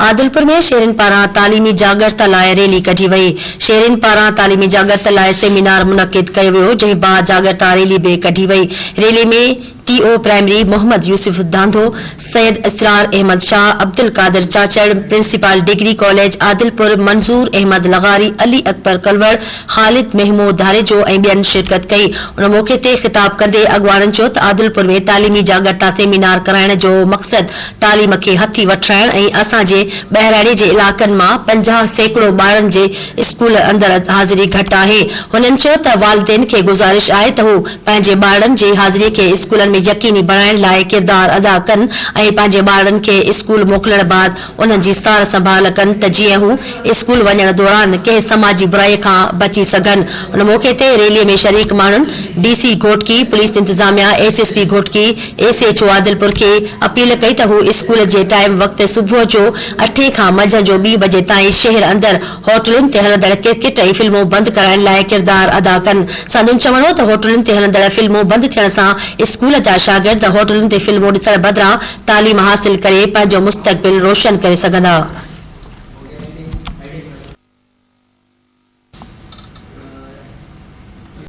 عادلپور ۾ شهرين پاران تعليمي جاڳرتا لاء ريلي ڪڍي وئي. شهرين پاران تعليمي جاڳرتا لاء سيمينار منعقد ڪيو ويو جنهن بعد جاڳرتا ريلي به ڪڍي وئي. Rally ۾ T O primary Muhammad Yousuf Dhandho, Syed Israr Ahmed Shah, Abdul Qadir Chachar, principal degree college Adilpur Manzoor Ahmed لغاري، علي اڪبر ڪلوڙ، خالد محمود ڌاريجو ۽ ٻين شرڪت ڪئي. ان موقعي تي خطاب ڪندي اڳواڻن چيو ته عادلپور ۾ تعليمي جاڳرتا سيمينار ڪرائڻ جو مقصد تعليم کي هٿي وٺرائڻ ۽ اسان جي ٻهراڙي جي علائقن مان 50% ٻارن جي اسڪول اندر حاضري گهٽ آهي. هنن چيو ته والدين کي گذارش آهي ته هو پنهنجي ٻارڙن جي حاضري کي اسڪولن ۾ يقيني بڻائڻ لاء ڪردار ادا ڪن ۽ پنهنجي ٻارڙن کي اسڪول موڪلڻ بعد انهن جي سار سنڀال ڪن ته جيئن هو اسڪول وڃڻ دوران ڪنهن سماجي برائي کان بچي سگهن. ان موقعي تي ريلي ۾ شريڪ ماڻهن ڊي سي گهوٽڪي، پوليس انتظاميا، S S P Ghotki, S H O Adilpur کي اپيل ڪئي ته هو اسڪول جي ٽائيم وقت صبح جو اٺين کان منجهند جو ٻي بجي تائين شهر اندر هوٽلن تي هلندڙ ڪرڪيٽ ۽ فلمون بند ڪرائڻ لاء ڪردار ادا ڪن. سندن چوڻ هو ته هوٽلن تي هلندڙ فلمون بند ٿيڻ سان اسڪول جا شاگرد هوٽلن تي فلمون ڏسڻ بدران تعليم حاصل ڪري پنهنجو مستقبل روشن ڪري سگهندا.